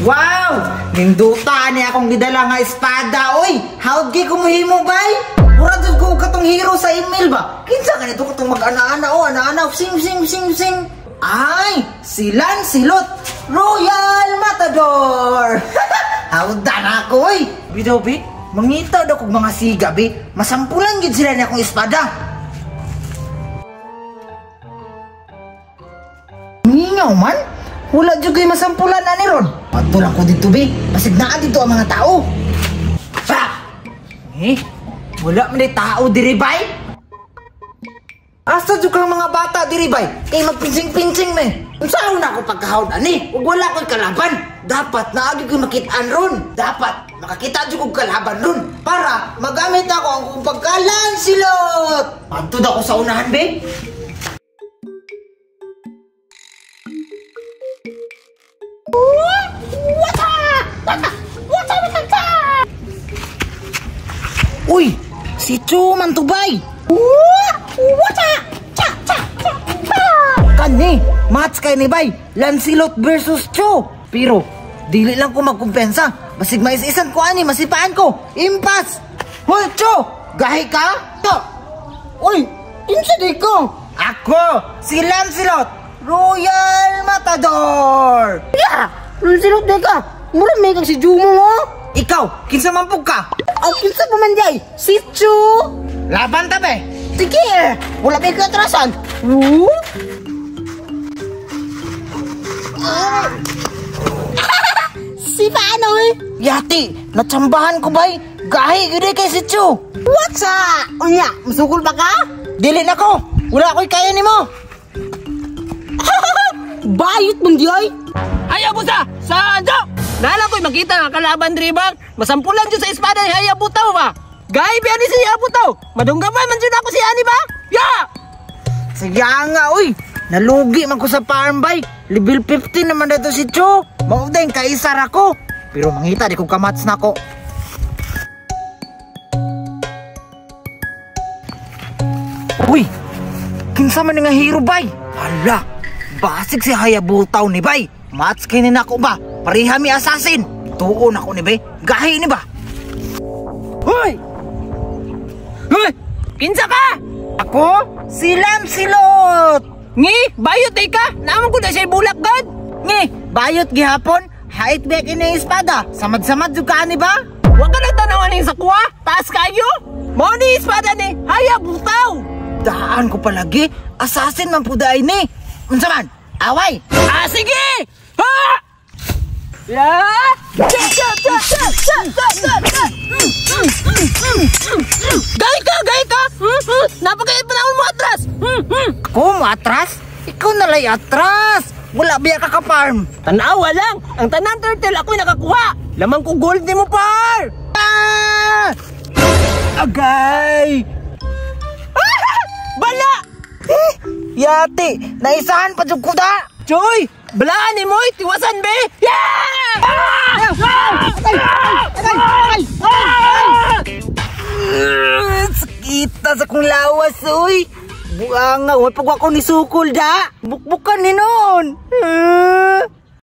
Wow! Ninduta ni akong gidala nga espada, oy! How'd gi kumuhimo, bay? Mura jud ko katong hero sa email ba? Kinsa ganito katong mag-ana-ana, oh, ana-ana, sing sing sing sing. Ay, si Lancelot, Royal Matador. Howda na ako, oy! Bidaw, bi, mangita daw kog mga siga, bi. Masampulan gid sila ni akong espada. Mingaw man. Wala jud ko'y masampulan ani ron. Adto lang ko dito, bi. Basig naa dito ang mga tao. Pa! Eh, wala man tao diri, bay. Asa jud kang mga bata diri, bay? Kay magpinsing-pinsing me. Unsaon na ako pagkahawd ani? Ug wala ko'y kalaban. Dapat naagi ko'y makit-an ron. Dapat makakita jud kog kalaban ron para magamit ako ang akong pagka-Lancelot. Adto na ko sa unahan, bi. Uy, si Chu man tubay. Kani, match kay ni bay, Lancelot versus Chu. Pero dili lang ko magkumpensa. Basig mais-isan ko ani, masipaan ko. Impas. Hoy Chu, gahi ka? To. Uy, kinsa di ko? Ako, si Lancelot, Royal Matador. Ya, Lancelot di ka. Mura may kang si Jumo mo. Ikaw, kinsa man pug ka? Aw, kinsa pa man jay? Si Chu. Laban ta be. Sige, wala may katrasan. Woo? Si paano eh? Yati, natsambahan ko bay. Gahi gyud kay si Chu. What's up? Unya, masukol ba ka? Dili na ko. Wala ko'y kaya nimo. Bayot mong diay. Hayabusa, Sanjo! Nala ko'y makita nga kalaban diri bang. Masampulan jud sa espada ni Hayabutaw ba? Gahi biya ni si Hayabutaw. Madunggaman man jud ako si ani ba? Ya! Sige nga oy. Nalugi man ko sa farm bay. Level 15 naman dito si Chu. Mao din kaisar ako. Pero mangita di ko kamats nako. Uy! Kinsa man nga hero bay? Hala! Basig si Hayabutaw ni bay. Mats kini nako ba? Pareha mi assassin. Tuon ako ni bay. Gahi ni ba? Hoy! Hoy! Kinsa ka? Ako? Si Lancelot! Ngi, bayot ay ka. Naman ko na siya bulak god. Ngi, bayot gihapon. Hait ba kini espada? Samad-samad jud ka ani ba? Wa ka nang tanawan ning sakuha. Taas kayo. Mao ni espada ni Hayabutaw. Daan ko palagi. Assassin man pud ay ni. Unsa man? Away. Ah, sige. Ha! Ya! Cha cha cha cha cha cha cha. Gay ka, gay ka. Napakait panahon mo atras. Ako mo atras? Ikaw na lay atras. Wala biya ka ka-farm. Tanawa lang. Ang tanan turtle ako'y nakakuha. Lamang ko gold ni mo par. Ah! Agay! Ah! Bala! Eh, yati, naisahan pa jud ko da. Choy, balaan ni mo, tiwasan be. Yeah! Ah! Agay! Agay! Agay! Agay! Sakita sa kong lawas, uy. Buanga, wala pag ako ni sukol da. Bukbukan ni noon.